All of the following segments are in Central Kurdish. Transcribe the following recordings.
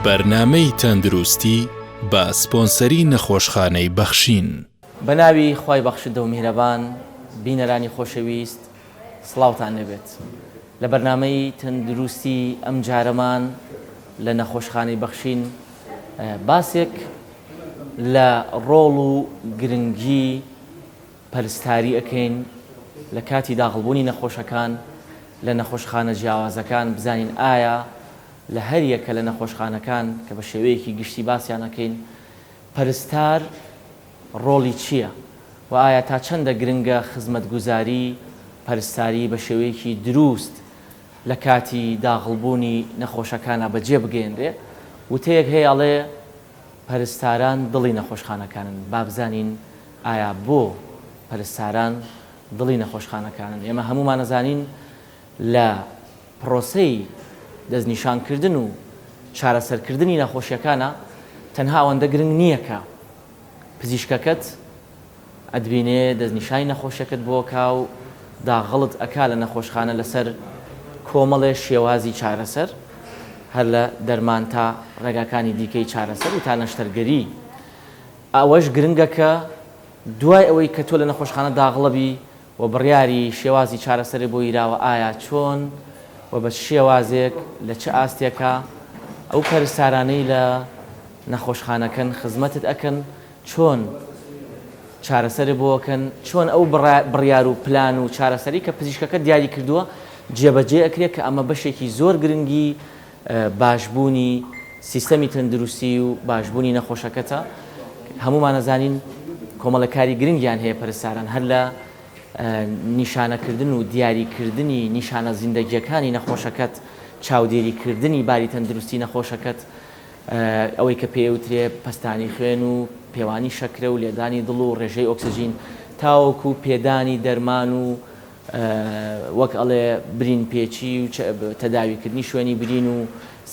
بەرنامەی تەندروستی بە سپۆنسەری نەخۆشخانەی بەخشین. بە ناوی خوای بەخشندە و میهرەبان بینەرانی خۆشەویست سڵاوتان لێبێت لە بەرنامەی تەندروستی ئەمجارەمان لە نەخۆشخانەی بەخشین باسێک لە ڕۆڵ و گرنگی پەرستاری ئەکەین لە کاتی داخڵبوونی نەخۆشەکان لە نەخۆشخانە جیاوازەکان بزانین ئایا لە هەر یەکە لە نەخۆشخانەکان کە بە شێوەیەکی گشتی باسیان ئەکەین پەرستار ڕۆڵی چییە و ئایا تا چەندە گرنگە خزمەتگوزاری پەرستاری بە شێوەیەکی دروست لە کاتی داخڵبوونی نەخۆشەکانا بەجێ بگەیەنرێ وتەیەک هەیە ئەڵێ پەرستاران دڵی نەخۆشخانەکانن، با بزانین ئایا بۆ پەرستاران دڵی نەخۆشخانەکانن؟ ئێمە هەموومان ئەزانین لە پڕۆسەی دەستنیشانکردن و چارەسەرکردنی نەخۆشیەکانا تەنها ئەوەندە گرنگ نییە کە پزیشکەکەت ئەتبینێ دەستنیشانی نەخۆشیەکەت بۆ ئەکا و داغڵت ئەکا لە نەخۆشخانە لەسەر کۆمەڵێ شێوازی چارەسەر هەر لە دەرمان تا ڕێگاکانی دیکەی چارەسەر و تا نەشتەرگەری ئەوەش گرنگە کە دوای ئەوەی کە تۆ لە نەخۆشخانە داغڵەبی و بڕیاری شێوازی چارەسەرت بۆ گیراوە ئایا چۆن و بە چ شێوازێک لە چ ئاستێکا ئەو پەرستارانەی لە نەخۆشخانەکەن خزمەتت ئەکەن چۆن چارەسەرت بۆ ئەکەن، چۆن ئەو بڕیار و پلان و چارەسەری کە پزیشکەکە دیاری کردووە جێبەجێ ئەکرێت کە ئەمە بەشێکی زۆر گرنگی باشبوونی سیستەمی تەندروستی و باشبوونی نەخۆشەکەتە. هەموومان ئەزانین کۆمەڵە کاری گرنگیان هەیە پەرستاران هەر لە نیشانەکردن و دیاریکردنی نیشانە زیندەگیەکانی نەخۆشەکەت، چاودێریکردنی باری تەندروستی نەخۆشەکەت، ئەوەی کە پێی ئەوترێ پەستانی خوێن و پێوانی شەکرە و لێدانی دڵ و ڕێژەی ئۆکسجین تاوەکو پێدانی دەرمان و وەک ئەڵێ برین پێچی و تەداویکردنی شوێنی برین و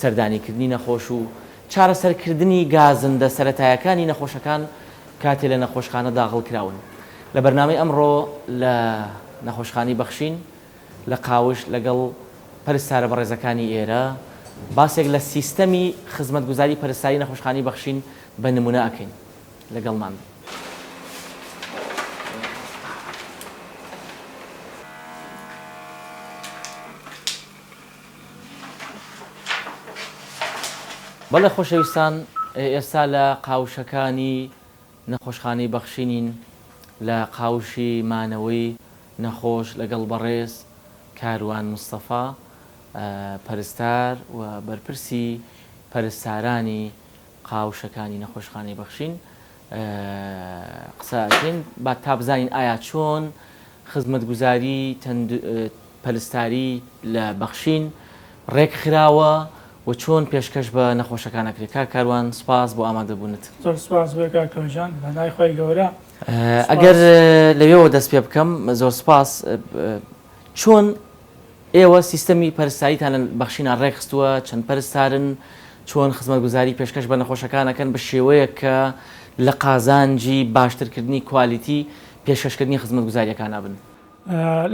سەردانیکردنی نەخۆش و چارەسەرکردنی گازندە سەرەتایەکانی نەخۆشەکان کاتێ لە نەخۆشخانە داغڵ کراون. لە بەرنامەی ئەمڕۆ لە نەخۆشخانەی بەخشین لە قاوش لەگەڵ پەرستارە بەڕێزەکانی ئێرە باسێک لە سیستەمی خزمەتگوزاری پەرستاری نەخۆشخانەی بەخشین بە نمونە ئەکەین. لەگەڵمان بن. بەڵێ خۆشەویستان ئێستا لە قاوشەکانی نەخۆشخانەی بەخشینین لە قاوشی مانەوەی نەخۆش لەگەڵ بەڕێز کاروان مستەفا پەرستار و بەرپرسی پەرستارانی قاوشەکانی نەخۆشخانەی بەخشین قسە ئەکەین با تا بزانین ئایا چۆن خزمەتگوزاری پەرستاری لە بەخشین ڕێکخراوە و چۆن پێشکەش بە نەخۆشەکان ئەکرێت. کاک کاروان سوپاس بۆ ئامادەبوونت. زۆر سوپاس بۆ کاک کەوژان بەناوی خوای گەورە. ئەگەر لەوێوە دەست پێ بکەم زۆر سوپاس چۆن ئێوە سیستەمی پەرستاریتان لە بەخشینا ڕێکخستووە چەند پەرستارن چۆن خزمەتگوزاری پێشکەش بە نەخۆشەکان ئەکەن بە شێوەیەک کە لە قازانجی باشترکردنی کوالیتی پێشکەشکردنی خزمەتگوزاریەکانا بن؟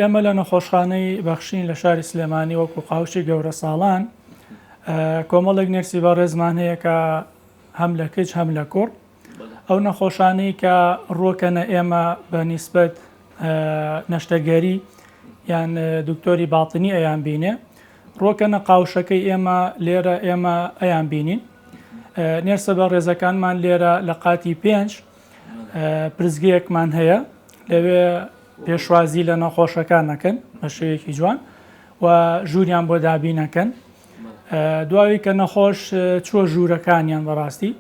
ئێمە لە نەخۆشخانەی بەخشین لە شاری سلێمانی وەکو قاوشی گەورەساڵان کۆمەڵێک نێرسی بەڕێزمان هەیە کە هەم لە کچ هەم لە کوڕ ئەو نەخۆشانەی کە ڕۆکەنە ئێمە بە نیسبەت نەشتەرگەری یان دکتۆری باتنی ئەیان بینێ ڕۆکەنە قاوشەکەی ئێمە لێرە ئێمە ئەیان بینین نێرسە بە ڕێزەکانمان لێرە لە قاتی پێنج پرسگەیەکمان هەیە لەوێ پێشوازی لە نەخۆشەکان نەکەن بە شێوەیەکی جوان و ژووریان بۆ دابینەکەن دواوی کە نەخۆش چووە ژوورەکانیان بەڕاستی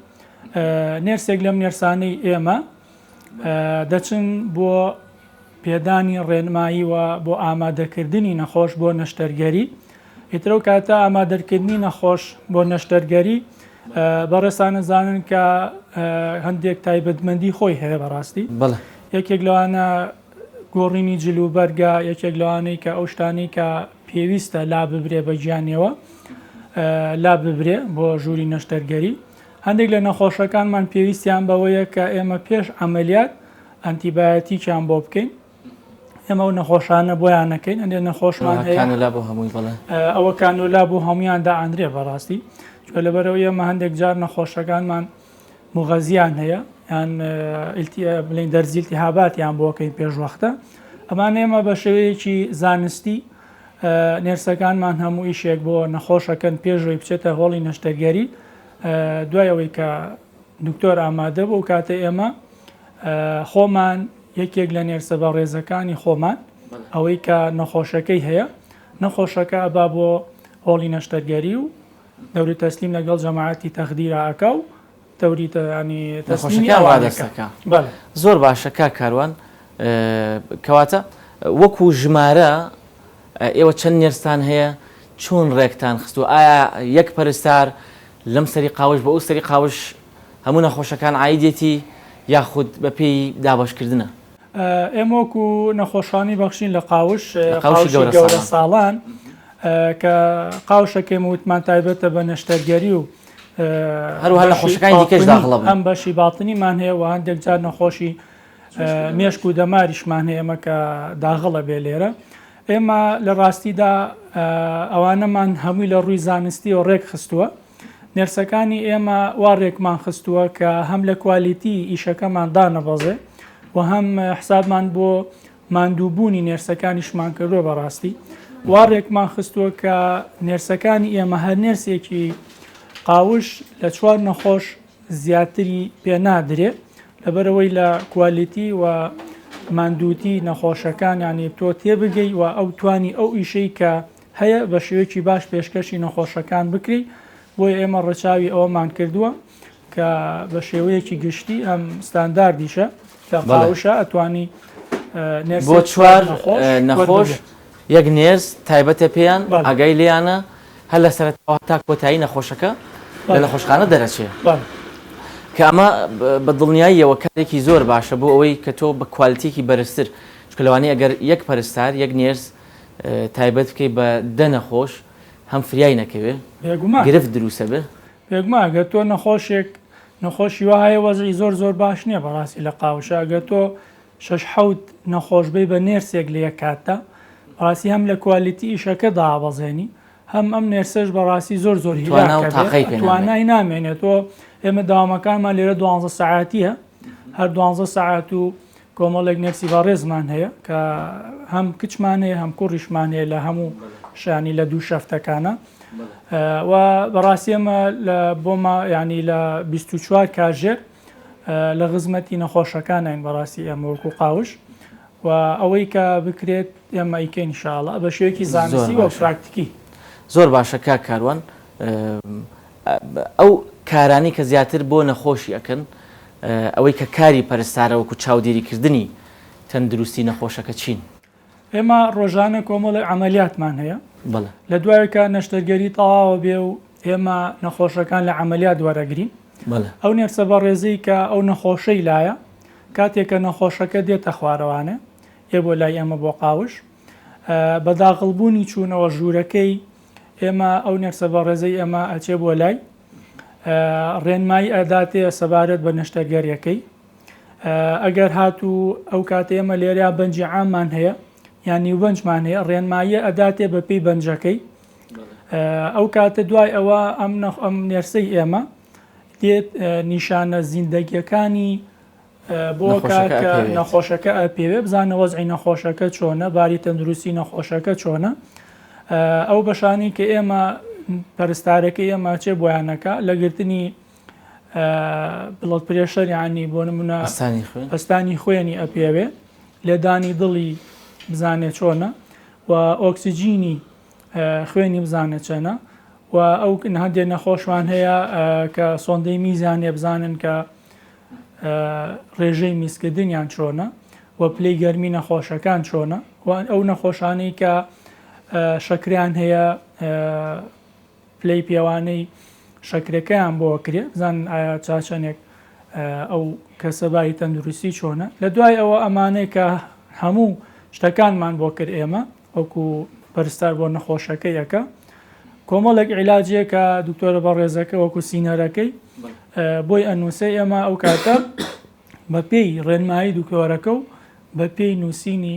نێرسێک لەم نێرسانەی ئێمە دەچن بۆ پێدانی ڕێنمایی و بۆ ئامادەکردنی نەخۆش بۆ نەشتەرگەری ئیتر ئەو کاتە ئامادەکردنی نەخۆش بۆ نەشتەرگەری بەڕێزتان ئەزانن کە هەندێک تایبەتمەندی خۆی هەیە بەڕاستی یەکێک لەوانە گۆڕینی جل و بەرگە یەکێک لەوانەی کە ئەو شتانەی کە پێویستە لا ببرێ بە گیانەوە لا ببرێ بۆ ژووری نەشتەرگەری هەندێک لە نەخۆشەکانمان پێویستیان بەوەیە کە ئێمە پێش عملیات ئەنتیبایەتیکیان بۆ بکەین. ئێمە ئەو نەخۆشانە بۆیان نەکەین ئەندێ نەخۆشمان هەیە کانولا بۆ هەمووی بەڵێ ئەوە کانولا بۆ هەمویان دائەنرێ بەڕاستی چونکە لەبەرەوە ئێمە هەندێک جار نەخۆشەکانمان موغەزیان هەیە یان بڵێن دەرزی التهاباتیان بۆکەین پێشوەختە ئەمان ئێمە بە شێوەیەکی زانستی نێرسەکانمان هەموو ئیشێک بۆ نەخۆشەکەن پێشەوەی بچێتە هۆڵی نەشتەرگەری دوای ئەوەی کە دکتۆر ئامادە بوو کاتە ئێمە خۆمان یەکێک لە نێرسە بەڕێزەکانی خۆمان ئەوەی کە نەخۆشەکەی هەیە نەخۆشەکە ئەبا بۆ هۆڵی نەشتەرگەری و دەوری تەسلیم لەگەڵ جەماعەتی تەخدیرا ئەکا و دەوری ینی تەسلیمی نەخۆشەکەیان ئەوان ڕادەست ئەکا. ئەکا. بەڵێ. زۆر باشە کاک کاروان کەواتە وەکو ژمارە ئێوە چەند نێرستان هەیە چۆن ڕێکتان خستووە ئایا یەک پەرستار لەم سەری قاوش بۆ ئەو سەری قاوش هەموو نەخۆشەکان عایدێتی یاخود بەپێی دابەشکردنە؟ ئێمە وەکو نەخۆشخانەی بەخشین لە قاوش، لە قاوشی قاوشی گەورە گەورە ساڵان. ساڵان کە قاوشەکەی ئێمە وتمان تایبەتە بە نەشتەرگەری و هەروەها بەشی نەخۆشەکانی دیکەش باتنی داخڵە بن. هەم بەشی باتنیمان هەیە و هەندێک جار نەخۆشی مێشک و دەماریشمان هەیە ئێمە کە داغڵە بێ لێرە ئێمە لە ڕاستیدا ئەوانەمان هەمووی لە ڕووی زانستیەوە ڕێک خستووە نێرسەکانی ئێمە وا ڕێکمان خستووە کە هەم لە کوالیتی ئیشەکەمان دانەبەزێ و هەم حسابمان بۆ ماندووبوونی نێرسەکانیشمان کردووە. بەڕاستی وا ڕێکمان خستووە کە نێرسەکانی ئێمە هەر نێرسێکی قاوش لە چوار نەخۆش زیاتری پێ نادرێ لەبەرئەوەی لە کوالیتی و ماندووتی نەخۆشەکان یانی تۆ تێبگەی و ئەو توانی ئەو ئیشەی کە هەیە بە شێوەیەکی باش پێشکەشی نەخۆشەکان بکری، بۆیە ئێمە ڕەچاوی ئەوەمان کردووە کە بە شێوەیەکی گشتی ئەم ستانداردیشە لە قاوشە ئەتوانی بۆ چوار نەخۆش یەک نێرس تایبەتە پێیان ئاگای لێیانە هەر لە سەرەتاوە تا کۆتایی نەخۆشەکە لە نەخۆشخانە دەرەچێ کە ئەمە بە دڵنیاییەوە کارێکی زۆر باشە بۆ ئەوەی کە تۆ بە کوالتیکی بەرزتر چونکە لەوانەیە ئەگەر یەک پەرستار یەک نێرس تایبەت بکەی بە دە نەخۆش هەم فریای نەکەوێ بێگومان گرفت دروسە بێ. بێگومان ئەگەر تۆ نەخۆشێک نەخۆشی وا هەیە وەزعی زۆر زۆر باش نییە بەڕاستی لە قاوشە ئەگەر تۆ شەش حەوت نەخۆش بی بە نێرسێک لە یەک کاتدا بەڕاستی هەم لە کوالیتی ئیشەکە دابەزێنی هەم ئەم نێرسەش بەڕاستی زۆر زۆر توانا و هیلاکە بێ تاقەی پێ نامێنێ. توانای نامێنێت تۆ ئێمە داوامەکانمان لێرە دوانزە سەعاتیە هەر دوانزە سەعات و کۆمەڵێک نێرسی بەڕێزمان هەیە کە هەم کچمان هەیە هەم کوڕیشمان هەیە لە هەموو شانی لە دوو شەفتەکانە و بەڕاستی ئەمە لە بۆما ینی لە 24 کاژێر لە خزمەتی نەخۆشەکانین بەڕاستی ئێمە وەکو قاوش و ئەوەی کە بکرێت ئێمە ئیکەین ان شاء اللە بە شێوەیەکی زانستی و پراکتیکی. زۆر باشە کاک کاروان ئەو کارانەی کە زیاتر بۆ نەخۆشی ئەکەن ئەوەی کە کاری پەرستارە وەکو چاودێری کردنی تەندروستی نەخۆشەکە چین؟ ئێمە ڕۆژانە کۆمەڵێک عەمەلیاتمان هەیە بەڵێ. لە دوای کە نەشتەرگەری تەواوە بێ و ئێمە نەخۆشەکان لە عەمەلیات وەرەگرین بەڵێ. ئەو نێرسە بەڕێزەی کە ئەو نەخۆشەی لایە کاتێک کە نەخۆشەکە دێتە خوارەوانێ ئێ بۆ لای ئێمە بۆ قاوش بە داغڵبوونی چوونەوە ژوورەکەی ئێمە ئەو نێرسە بەڕێزەی ئێمە ئەچێ بۆ لای ڕێنمایی ئەداتێ سەبارەت بە نەشتەرگەریەکەی ئەگەر هاتوو ئەو کاتە ئێمە لێرە بەنجی عاممان هەیە یان نیوبەنجمان هەیە ڕێنماییە ئەداتێ بە پێی بەنجەکەی ئەو کاتە دوای ئەوە ئەم ئەم نێرسەی ئێمە دێت نیشانە زیندەگیەکانی بۆ کە نەخۆشەکە ئەپێوێ بزانە وەزعی نەخۆشەکە چۆنە باری تەندروستی نەخۆشەکە چۆنە ئەو بەشانی کە ئێمە پەرستارەکە ئێمە چێ بۆیانەکە لە گرتنی blood pressure یانی بۆ نمونە پەستانی خوێنی ئەپێوێ لێدانی دڵی بزانێ چۆنە و ئۆکسجینی خوێنی بزانێ چەنە و ئەو هەندێک نەخۆشمان هەیە کە سۆندەی میزیان هەیە بزانن کە ڕێژەی میزکردنیان چۆنە و پلەی گەرمی نەخۆشەکان چۆنە و ئەو نەخۆشانەی کە شەکریان هەیە پلەی پێوانەی شەکرەکەیان بۆ ئەکرێ بزانن ئایا تا چەندێک ئەو کەسە باری تەندروستی چۆنە لە دوای ئەوە ئەمانەی کە هەموو شتەکانمان بۆ کرد ئێمە وەکو پەرستار بۆ نەخۆشەکە یەکە کۆمەڵێک عیلاجیە کە دکتۆرە بەڕێزەکە وەکو سینەرەکەی بۆی ئەنووسێ ئێمە ئەو کاتە بە پێی ڕێنمایی دکتۆرەکە و بە پێی نووسینی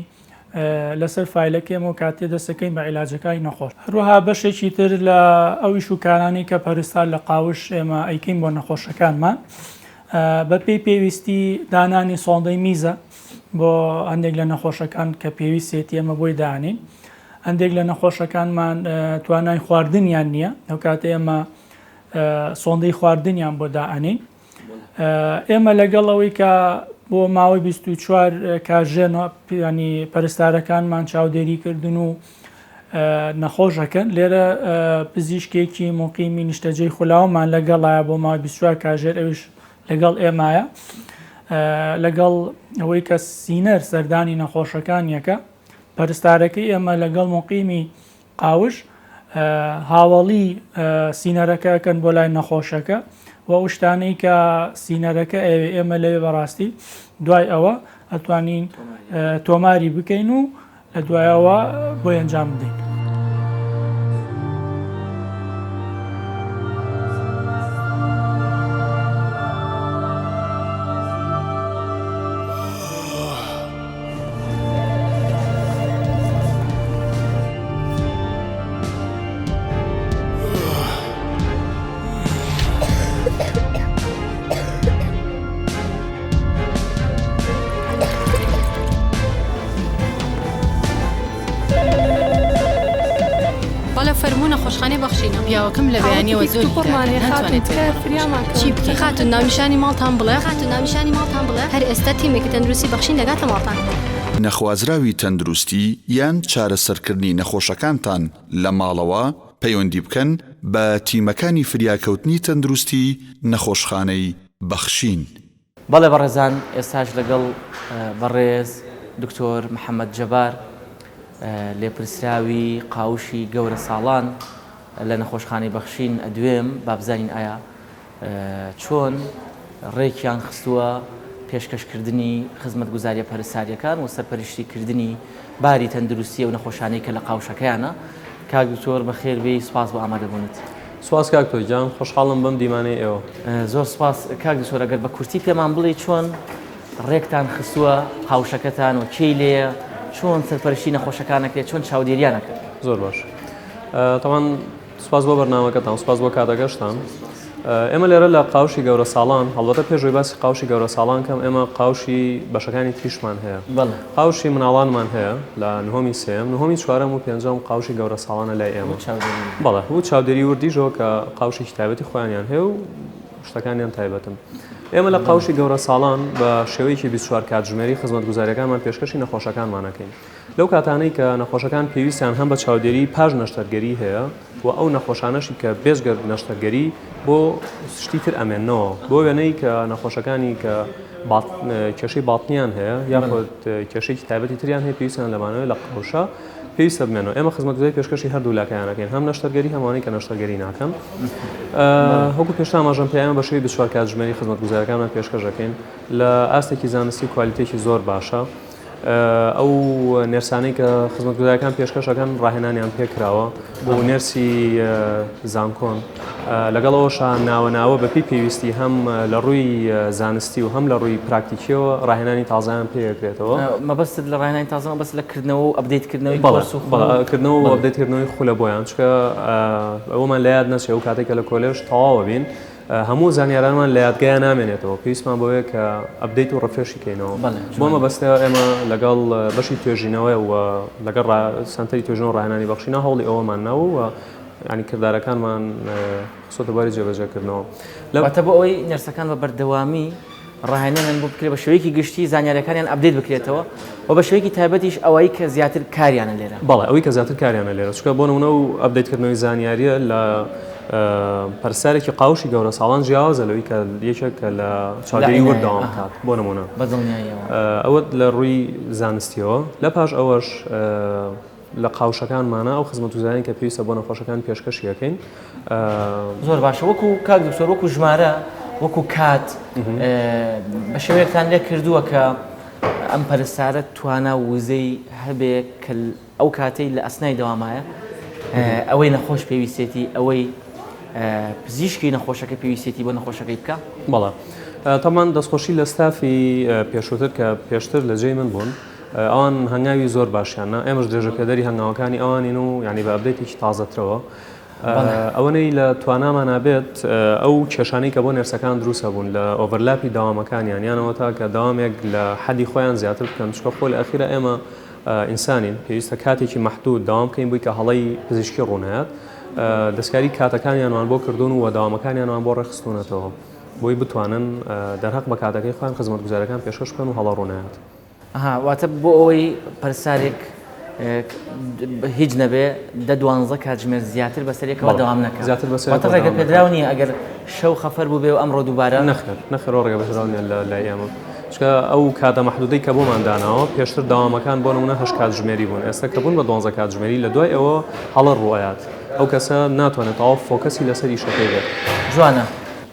لەسەر فایلەکەی ئێمە و کاتێ دەستەکەین بە عیلاجەکانی نەخۆش. هەروەها بەشێکی تر لە ئەو ئیش و کارانەی کە پەرستار لە قاوش ئێمە ئەیکەین بۆ نەخۆشەکانمان بە پێی پێویستی دانانی سۆندەی میزە بۆ هەندێک لە نەخۆشەکان کە پێویستێتی ئێمە بۆی دانین. هەندێک لە نەخۆشەکانمان توانای خواردنیان نییە ئەو کاتە ئێمە سۆندەی خواردنیان بۆ دائەنین. ئێمە لەگەڵ ئەوەی کە بۆ ماوەی 24 کاژێن ینی پەرستارەکانمان چاودێری کردن و نەخۆشەکەن لێرە پزیشکێکی مقیمی نیشتەجێی خولاومان لەگەڵایە بۆ ماوەی 24 کاژێر ئەویش لەگەڵ ئێمایە لەگەڵ ئەوەی کە سینەر سەردانی نەخۆشەکان یەکە پەرستارەکەی ئێمە لەگەڵ مقیمی قاوش هاوەڵی سینەرەکە ئەکەن بۆ لای نەخۆشەکە و ئەو شتانەی کە سینەرەکە ئەوێ ئێمە لەوێ بەڕاستی دوای ئەوە ئەتوانین تۆماری بکەین و لە دوایەوە بۆی ئەنجام بدەین. بەڵێ فەرموو نەخۆشخانەی بەخشینە. پیاوەکەم لە بەیانیەوە زۆر هیلاکە ناتوانێت چی بکەین؟ خاتوون ناونیشانی ماڵتان بڵێ. خاتوون ناونیشانی ماڵتان بڵێ. هەر ئێستا تیمێکی تەندروستی بەخشین دەگاتە ماڵتان. نەخوازراوی تەندروستی یان چارەسەرکردنی نەخۆشەکانتان لە ماڵەوە، پەیوەندی بکەن بە تیمەکانی فریاکەوتنی تەندروستی نەخۆشخانەی بەخشین. بەڵێ بەڕێزان ئێستاش لەگەڵ بەڕێز دکتۆر محەمەد جەبار لێپرسراوی قاوشی گەورە ساڵان لە نەخۆشخانەی بەخشین ئەدوێم با بزانین ئایا چۆن ڕێکیان خستووە پێشکەشکردنی خزمەتگوزاریە پەرستاریەکان و سەرپەرشتی کردنی باری تەندروستی ئەو نەخۆشانەی کە لە قاوشەکەیانە. کاک دکتۆر بەخێر بێی سوپاس بۆ ئامادەبوونت. سوپاس کاک تۆ گیان خۆشحاڵم بەم دیمانەی ئێوە. زۆر سوپاس کاک دکتۆر ئەگەر بە کورتی پێمان بڵێی چۆن ڕێکتان خستووە قاوشەکەتان و کێی لێیە چۆن سەرپەرشتی نەخۆشەکان ئەکرێت چۆن چاودێریان ئەکەن؟ زۆر باش تەبعەن سوپاس بۆ بەرنامەکەتان سوپاس بۆ کاتەکەشتان ئێمە لێرە لە قاوشی گەورە ساڵان هەڵبەتە پێشوی باسی قاوشی گەورە ساڵان کەم ئێمە قاوشی بەشەکانی تریشمان هەیە قاوشی مناڵانمان هەیە لە نهۆمی سێم نهۆمی چوارەم و پێنجەم قاوشی گەورە ساڵانە لای ئێمە بەڵێ و چاودێری وردیشەوە کە قاوشێکی تایبەتی خۆیانیان هەیە و شتەکانیان تایبەتن ئێمە لە قاوشی گەورە ساڵان بە شێوەیەکی 24 کاتژمێری خزمەتگوزاریەکانمان پێشکەشی نەخۆشەکانمانەکەین لەو کاتانەی کە نەخۆشەکان پێویستیان هەم بە چاودێری پاش نەشتەرگەری هەیە و ئەو نەخۆشانەشی کە بێجگە نەشتەرگەری بۆ شتی تر ئەمێننەوە بۆ وێنەی کە نەخۆشەکانی کە کێشەی باتنیان هەیە یاخود کێشەیەکی تایبەتی تریان هەیە پێویستیان لەمانەوەی لە قەوشە پێویستە بمێنەوە ئێمە خزمەتگوزاری پێشکەشی هەردوو لاکەیان ئەکەین هەم نەشتەرگەری هەمووانی کە نەشتەرگەری ناکەن وەکو پێشتا ئاماژەم پێ ئێمە بە شێوەی 24 کاتژمێری خزمەتگوزارەکانمان پێشکەش ئەکەین لە ئاستێکی زانستی و کوالیتێکی زۆر باشە ئەو نێرسانەی کە خزمەتگوزاریەکان پێشکەش ئەکەن ڕاهێنانیان پێکراوە بۆ نێرسی زانکۆن لەگەڵ ئەوەشا ناوە ناوە بەپی پێویستی هەم لە ڕووی زانستی و هەم لە ڕووی پراکتیکیەوە ڕاهێنانی تازیان پێکرێتەوە مەبەستت لە ڕاهێنانی تازە مەبەست لە کردنەوە و update کردنەوەی کردنەوە و update کردنەوەی خولە بۆیان چکە ئەومان لە یاد نەچێ ئەو کاتێک کە لە کۆلێژ تەواوە بین هەموو زانیارانمان لە یادگەیا نامێنێتەوە پێویستمان بەوەیە کە update و refresh ی کەینەوە بۆ مەبەستە ئێمە لەگەڵ بەشی توێژینەوە و لەگەڵ سەنتەری توێژینەوە ڕاهێنانی بەخشینە هەوڵی ئەوەمان ناوە و ینی کردارەکانمان خستۆتە بواری جێبەجێکردنەوە لەواتە بۆ ئەوەی نەرسەکان بە بەردەوامی ڕاهێنانیان بۆ بکرێت بە شێوەیەکی گشتی زانیاریەکانیان update بکرێتەوە و بە شێوەیەکی تایبەتیش ئەوەی کە زیاتر کاریانە لێرە. بەڵێ ئەوەی کە زیاتر کاریانە لێرە چونکە بۆ نمونە و update کردنەوەی زانیاریە لە پەرستارێکی قاوشی گەورە ساڵان جیاوازە لەوەی کە یەکێک کە لە چاودێری ورد دەوام بکات بۆ نمونە بەدڵنیاییەوە ئەوە لە ڕووی زانستیەوە لە پاش ئەوەش لە قاوشەکانمانە ئەو خزمەتگوزاریانەی کە پێویستە بۆ نەخۆشەکان پێشکەشی ئەکەین. زۆر باشە وەکو کاک دکتۆر وەکو ژمارە وەکو کات بە شێوەیەکتان لێ کردووە کە ئەم پەرستارە توانا و وزەی هەبێ کە ئەو کاتەی لە ئەسنای دەوامایە ئەوەی نەخۆش پێویستێتی ئەوەی پزیشکی نەخۆشەکە پێویستێتی بۆ نەخۆشەکەی بکە بەڵێ تەمان دەستخۆشی لە ستافی پێشووتر کە پێشتر لە جێی من بوون. ئەوان هەنگاوی زۆر باشیان نا، ئێمەش درێژەپێدەری هەنگاوەکانی ئەوانین و یانی بە update ێکی تازەترەوە. ئەوەنەی لە توانامانا بێت ئەو کێشانەی کە بۆ nurse ەکان دروست هەبوون لە overlap ی دەوامەکانیان یانەوە تا کە دەوامێک لە حەدی خۆیان زیاتر بکەن چونکە خۆ لە ئەخیرا ئێمە ئینسانین پێویستە کاتێکی مەحدود دەوام بکەین بووی کە هەڵەی پزیشکی ڕوونایات دەستکاری کاتەکانیانمان بۆ کردوون و دەوامەکانیانمان بۆ ڕێکخستوونەتەوە بۆی بتوانن دەرهەق بە کاتەکەی خۆیان خزمەتگوزارەکان پێشکەش بکەن و هەڵە ڕوونایات. ئەها واتە بۆ ئەوەی پەرستارێک هیچ نەبێ دە دوانزە کاتژمێر زیاتر بەسەر یەکەوە دەوام نەکات زیاتر بەسەر واتە ڕێگە پێدراو نییە ئەگەر شەو خەفەر بوو بێ و ئەمڕۆ دووبارە نەخێر نەخێر ڕێگە پێدراو نییە لە لای ئێمە چونکە ئەو کاتە مەحدودەی کە بۆمان داناوە پێشتر دەوامەکان بۆ نمونە هەشت کاتژمێری بوون ئێستا کە بوون بە دوانزە کاتژمێری لە دوای ئەوە هەڵە ڕوئەیات ئەو کەسە ناتوانێت تەواو focus ی لەسەر ئیشەکەی بێت. جوانە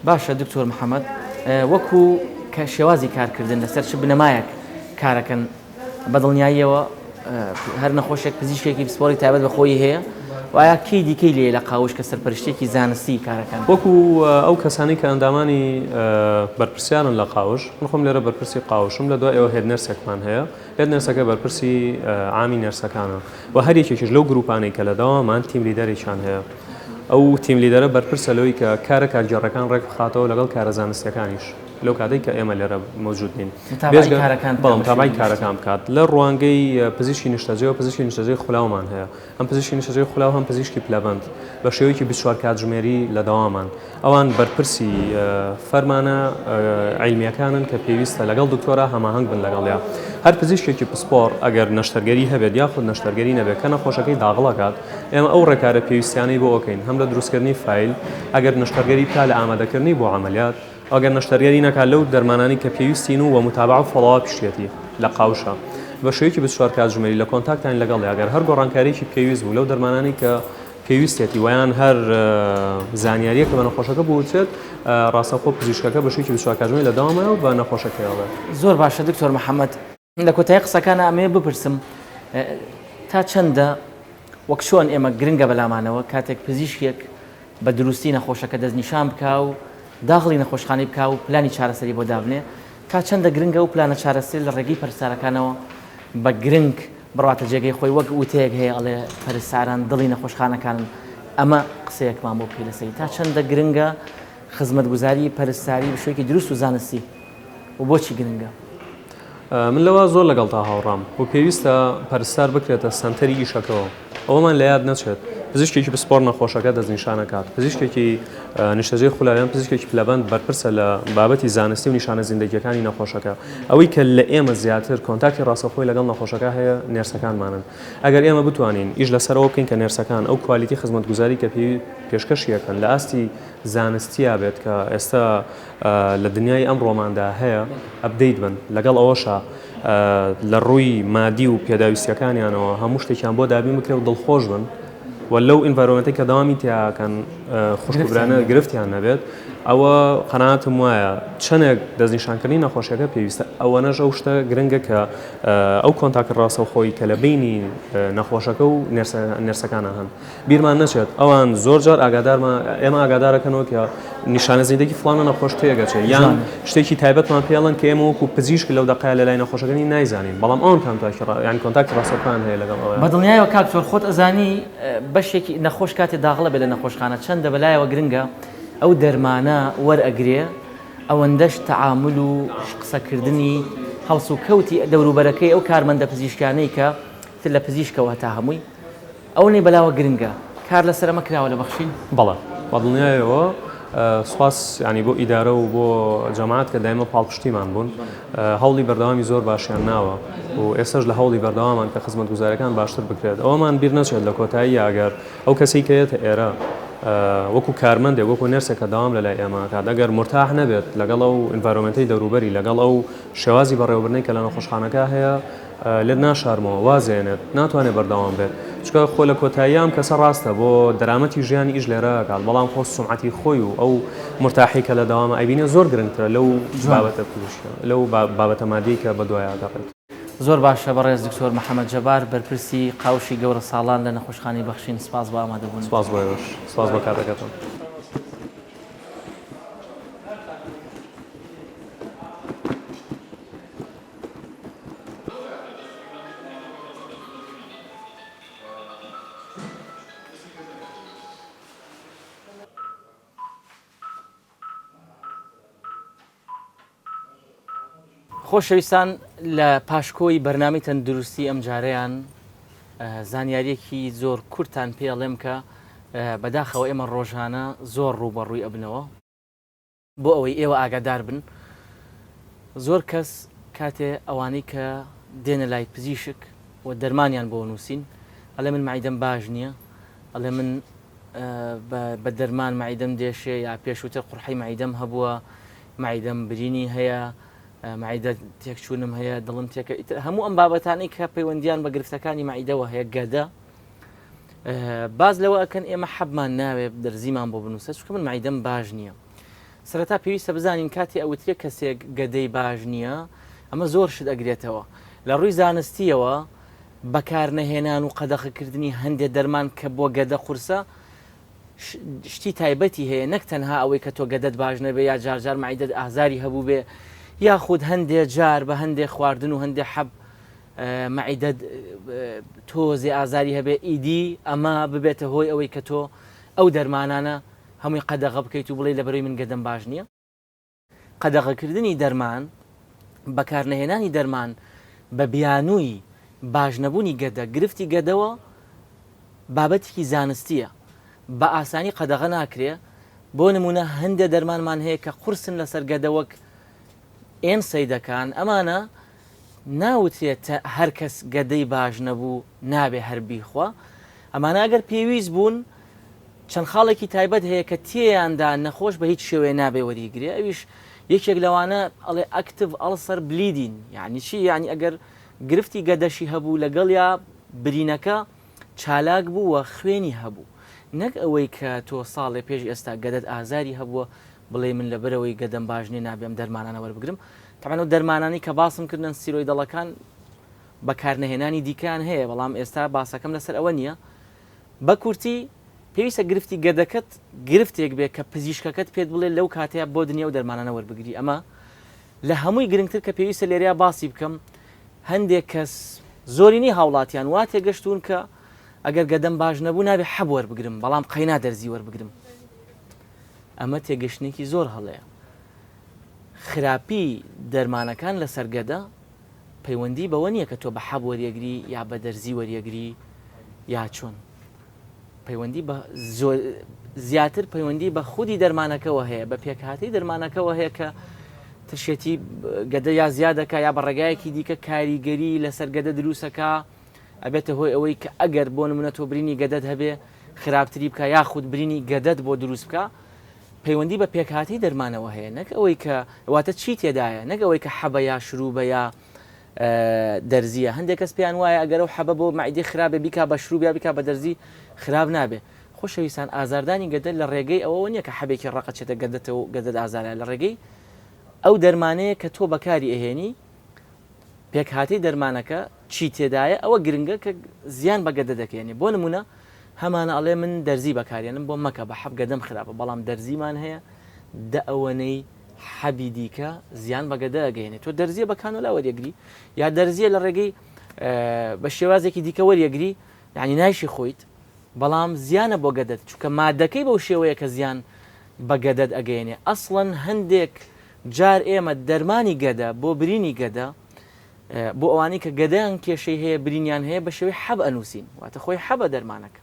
باشە دکتۆر محەمەد وەکو کە شێوازی کارکردن لەسەر چ بنەمایەک کارەکەن بە دڵنیاییەوە هەر نەخۆشێک پزیشکێکی پسپۆری تایبەت بە خۆی هەیە وایە کەی دیکەی لێ لە قاوش کە سەرپەرشتێکی زانستی کارەکان وەکو ئەو کەسانی کە ئەندامانی بەرپرسیارن لە قاوش من خۆم لێرە بەرپرسی قاوشم لە دوای ئەوە head nurse ێکمان هەیە head nurse ەکە بەرپرسی عامی nurse ەکانە و هەر یەکێکیش لەو گروپانەی کە لە دەوامان team leader ێکیان هەیە ئەو team leader ە بەرپرسە لەوەی کە کارە کارگێڕەکان ڕێک بخاتەوە لەگەڵ کارە زانستیەکانیش لەو کاتەی کە ئێمە لێرە مەوجود نین متابعەی کارەکان بکات بەڵێ متابعەی کارەکان بکات لە ڕوانگەی پزیشکی نیشتەجێوە پزیشکی نیشتەجێی خولاومان هەیە هەم پزیشکی نیشتەجێی خولاو هەم پزیشکی پلەبەند بە شێوەیەکی 24 کاتژمێری لە دەوامان ئەوان بەرپرسی فەرمانە عیلمیەکانن کە پێویستە لەگەڵ دکتۆرا هەماهەنگ بن لەگەڵیا. هەر پزیشکێکی پسپۆڕ ئەگەر نەشتەرگەری هەبێت یاخود نەشتەرگەری نەبێت کە نەخۆشەکەی داغڵ ئەکات ئێمە ئەو ڕێکارە پێویستیانەی بۆ ئەکەین هەم لە دروستکردنی فایل ئەگەر نەشتەرگەری بکا لە ئامادەکردنی بۆ عەمەلیات ئەگەر نەشتەرگەری نەکات لەو دەرمانانەی کە پێویستین و وە متابعە و follow-up یشیەتی لە قاوشە بە شێوەیەکی 24 کاتژمێری لە contact ین لەگەڵیا گەر هەر گۆڕانکاریەکی پێویست بوو لەو دەرمانانەی کە پێویستیەتی وەیان هەر زانیاریەک کە بە نەخۆشەکە بوترێت ڕاستەوخۆ پزیشکەکە بە شێوەیەکی 24 کاتژمێری لە دەوامەوە بە نەخۆشەکەی ئەڵێت. زۆر باشە دکتۆر محمد لە کۆتایی قسەکانا ئەمەوێ بپرسم تا چەندە وەک چۆن ئێمە گرنگە بەلامانەوە کاتێک پزیشکێک بە دروستی نەخۆشەکە دەستنیشان بکا و داخڵی نەخۆشخانەی بکا و پلانی چارەسەری بۆ دابنێ تا چەندە گرنگە و پلانە چارەسەری لە ڕێگەی پەرستارەکانەوە بە گرنگ بڕواتە جێگەی خۆی وەک وتەیەک هەیە ئەڵێ پەرستاران دڵی نەخۆشخانەکانن ئەمە قسەیەکمان بۆ بکەی لەسەری تا چەندە گرنگە خزمەتگوزاری پەرستاری بە شێوەیەکی دروست و زانستی و بۆچی گرنگە؟ من لەوە زۆر لەگەڵتا هاوڕام و پێویستە پەرستار بکرێتە سەنتەری ئیشەکەوە ئەوەمان لە یاد نەچێت پزیشکێکی پسپۆڕ نەخۆشەکە دەستنیشان ئەکات پزیشکێکی نیشتەجێی خولاو یان پزیشکێکی پلەبەند بەرپرسە لە بابەتی زانستی و نیشانە زیندەگیەکانی نەخۆشەکە ئەوەی کە لە ئێمە زیاتر contact ی ڕاستەوخۆی لەگەڵ نەخۆشەکە هەیە nurse ەکانمانن ئەگەر ئێمە بتوانین ئیش لەسەرەوە بکەین کە nurse ەکان ئەو quality خزمەتگوزاری کە پێی پێشکەشی ئەکەن لە ئاستی زانستیا بێت کە ئێستا لە دنیای ئەمڕۆماندا هەیە update بن لەگەڵ ئەوەشا لە ڕووی مادی و پێداویستیەکانیانەوە هەموو شتێکیان بۆ دابین بکرێ و دڵخۆش بن و لەو environment ەی کە دەوامی تیاکەن خوشک و برانە گرفتیان نەبێت ئەوە قەناعەتم وایە چەندێک دەستنیشانکردنی نەخۆشیەکە پێویستە ئەوەنەش ئەو شتە گرنگە کە ئەو contact ڕاستەوخۆی کە لە بینی نەخۆشەکە و nurse ەکانە هەن بیرمان نەچێت ئەوان زۆر جار ئاگادارمان ئێمە ئاگادارەکەنەوە کە نیشانە زیندەکی فڵانە نەخۆش تێگەچێت یان شتێکی تایبەتمان پێڵن کە ئێمە وەکو پزیشک لەو دەقەیە لە لای نەخۆشەکەنی نایزانین بەڵام ئەوان contact ی یان contact ی ڕاستەوخۆیان هەیە لەگەڵ ئەوە. بە دڵنیایەوە کاک زۆر خۆت ئەزانی بەشێکی نەخۆش کاتێ داغڵە بێ لە نەخۆشخانە چەندە بەلایەوە گرنگە ئەو دەرمانە وەرئەگرێ ئەوەندەش تەعامول و قسەکردنی هەڵس و کەوتی دەوروبەرەکەی ئەو کارمەندە پزیشکانەی کە تر لە پزیشکەوە هەتا هەمووی ئەوەنەی بەلاوە گرنگە. کار لەسەر ئەمە کراوە لە بەخشین؟ بەڵێ بە دڵنیایەوە سوپاس یانی بۆ ئیدارە و بۆ جەماعەت کە دایمە پاڵپشتیمان بوون هەوڵی بەردەوامی زۆر باشیان ناوە و ئێستاش لە هەوڵی بەردەوامان کە خزمەتگوزاریەکان باشتر بکرێت ئەوەمان بیر نەچێت لە کۆتاییە ئەگەر ئەو کەسی کە یەتە ئێرە وەکو کارمەندێک وەکو nurse ێک کە دەوام لە لای ئێمە کات ئەگەر مورتاح نەبێت لەگەڵ ئەو environment ەی دەوروبەری لەگەڵ ئەو شێوازی بەڕێوەبردنەی کە لە نەخۆشخانەکە هەیە لێت ناشارمەوە وازێنێت ناتوانێت بەردەوام بێت چونکە خۆ لە کۆتاییا ئەم کەسە ڕاستە بۆ دەرامەتی ژیانی ئیش لێرە ئەکات بەڵام خۆ سومعەتی خۆی و ئەو مورتاحی کە لە دەوامە ئەیبینێ زۆر گرنگترە لەو بابەتە پزیشکیە لەو بابەتە مادیەی کە بەدوایا ئەگەڕێت. زۆر باشە بەڕێز دکتۆر محەمەد جەبار بەرپرسی قاوشی گەورە ساڵان لە نەخۆشخانەی بەخشین سپاس بۆ ئامادەبوونت. سپاس بۆ ئێوەش سپاس بۆ کاتەکەتان. خۆشەویستان لە پاشکۆی بەرنامەی تەندروستی ئەمجارەیان زانیاریەکی زۆر کورتان پێ ئەڵێم کە بەداخەوە ئێمە ڕۆژانە زۆر ڕووبەڕووی ئەبنەوە بۆ ئەوەی ئێوە ئاگادار بن زۆر کەس کاتێ ئەوانەی کە دێنە لای پزیشک و دەرمانیان بۆ نووسین ئەڵێ من مەعیدەم باش نییە ئەڵێ من بە دەرمان مەعیدەم دێشێ یا پێشووتر قورحەی مەعیدەم هەبووە مەعیدەم برینی هەیە مەعیدە تێکچوونم هەیە دڵم تێکە ئیتر هەموو ئەم بابەتانەی کە پەیوەندیان بە گرفتەکانی مەعیدەوە هەیە گەدە باز لەوە ئەکەن ئێمە حەبمان ناوێ دەرزیمان بۆ بنووسە چونکە من مەعیدەم باش نییە سەرەتا پێویستە بزانین کاتی ئەوترێ کەسێک گەدەی باش نییە ئەمە زۆر شت ئەگرێتەوە لە ڕووی زانستیەوە بەکارنەهێنان و قەدەخەکردنی هەندێ دەرمان کە بۆ گەدە قورسە شتی تایبەتی هەیە نەک تەنها ئەوەی کە تۆ گەدەت باش نەبێ یا جارجار مەعیدەت ئازاری هەبووبێ یاخود هەندێ جار بە هەندێ خواردن و هەندێ حەب مەعیدەت تۆزێ ئازاری هەبێ ئیدی ئەمە ببێتە هۆی ئەوەی کە تۆ ئەو دەرمانانە هەمووی قەدەغە بکەیت و بڵێ لەبەرەی من گەدەم باش نییە. قەدەغەکردنی دەرمان، بەکارنەهێنانی دەرمان بە بیانووی باش نەبوونی گەدە، گرفتی گەدەوە بابەتێکی زانستییە، بە ئاسانی قەدەغە ناکرێ، بۆ نموونە هەندێ دەرمانمان هەیە کە قورسن لەسەر گەدە وەک NSAID ەکان، ئەمانە ناوترێت هەر کەس گەدەی باش نەبوو نابێ هەر بیخوا، ئەمانە ئەگەر پێویست بوون چەند خاڵێکی تایبەت هەیە کە تێیاندا نەخۆش بە هیچ شێوەیە نابێ وەریگرێ ئەویش یەکێک لەوانە ئەڵێ active ulcer bleeding یعنی چی یعنی ئەگەر گرفتی گەدەشی هەبوو لەگەڵیا برینەکە چالاک بوو و خوێنی هەبوو نەک ئەوەی کە تۆ ساڵێ پێش ئێستا گەدەت ئازاری هەبووە بڵێی من لەبەرئەوەی گەدەم باش نیە نابێ ئەم دەرمانانە وەربگرم تەبعەن ئەو دەرمانانەی کە باسم کردن steroidal ەکان بەکارنەهێنانی دیکەیان هەیە بەڵام ئێستا باسەکەم لەسەر ئەوە نییە بە کورتی پێویستە گرفتی گەدەکەت گرفتێک بێ کە پزیشکەکەت پێت بڵێ لەو کاتەیە بۆ دنیا و دەرمانانە وەربگری ئەمە لە هەمووی گرنگتر کە پێویستە لێرەیا باسی بکەم هەندێک کەس زۆرینەی هاوڵاتیان وا تێگەشتوون کە ئەگەر گەدەم باش نەبوو نابێ حەب وەربگرم بەڵام قەینا دەرزی وەربگرم ئەمە تێگەشتنێکی زۆر هەڵەیە. خراپی دەرمانەکان لەسەر گەدە پەیوەندی بەوە نییە کە تۆ بە حەب وەریەگری یا بە دەرزی وەریەگری یا چۆن پەیوەندی بە زیاتر پەیوەندی بە خودی دەرمانەکەەوە هەیە بە پێکهاتەی دەرمانەکەەوە هەیە کە ترشێتی گەدە یا زیادەکە یا بە ڕێگایەکی دیکە کاریگەری لەسەر گەدە دروستەکە ئەبێتە هۆی ئەوەی کە ئەگەر بۆ نمونە تۆ برینی گەدەت هەبێ خراپتری بکە یاخود برینی گەدەت بۆ دروست بکە پەیوەندی بە پێکهاتەی دەرمانەوە هەیە نەک ئەوەی کە واتە چی تێدایە نەک ئەوەی کە حەبە یا شروبە یا دەرزیە هەندێک کەس پێیان وایە ئەگەر ئەو حەبە بۆ مەعیدەی خراپێ بیکا بە شروب یا بیکا بە دەرزی خراپ نابێ خۆشەویستان ئازاردانی گەدە لە ڕێگەی ئەوەوە نییە کە حەبێکی ڕەقە چێتە گەدەتەوە و گەدەت ئازارە لە ڕێگەی ئەو دەرمانەیە کە تۆ بەکاری ئەهێنی پێکهاتەی دەرمانەکە چی تێدایە ئەوە گرنگە کە زیان بە گەدە دەکەێنێ بۆ نمونە هەمانە ئەڵێ من دەرزی بەکارێنم بۆ مەکە بە حەب گەدەم خراپە بەڵام دەرزیمان هەیە دە ئەوەنەی حەبی دیکە زیان بە گەدە ئەگەیەنێ تۆ دەرزیە بە کانۆلا وەریەگری یا دەرزیە لە ڕێگەی بە شێوازێکی دیکە وەریەگری یعنی نایشی خۆیت بەڵام زیانە بۆ گەدەت چونکە مادەکەی بەو شێوەیە کە زیان بە گەدەت ئەگەیەنێ ئەسڵەن هەندێک جار ئێمە دەرمانی گەدە بۆ برینی گەدە بۆ ئەوانەی کە گەدەیان کێشەی هەیە برینیان هەیە بە شێوەی حەب ئەنووسین واتە خۆی حەبە دەرمانەکە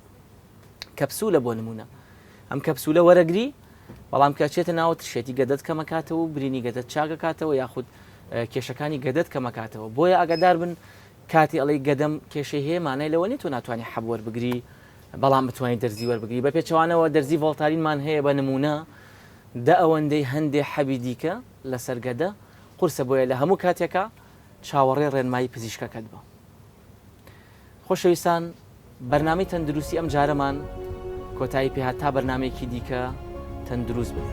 کەپسولە بۆ نمونە ئەم کەپسولە وەرەگری بەڵام کە چێتە ناوە ترشێتی گەدەت کەمەکاتەوە و برینی گەدەت چاکەکاتەوە یاخود کێشەکانی گەدەت کەمەکاتەوە بۆیە ئاگادار بن کاتی ئەڵێی گەدەم کێشەی هەیە مانای لەوە نیە تۆ ناتوانی حەب وەربگری بەڵام بتوانی دەرزی وەربگری بە پێچەوانەوە دەرزی ڤۆڵتارینمان هەیە بە نمونە دە ئەوەندەی هەندێ حەبی دیکە لەسەر گەدە قورسە بۆیە لە هەموو کاتێکا چاوەڕێ ڕێنمایی پزیشکەکەت بە. خۆشەویستان بەرنامەی تەندروستی ئەم جارەمان کۆتایی پێهات تا بەرنامەیەکی دیکە تەندروست بن.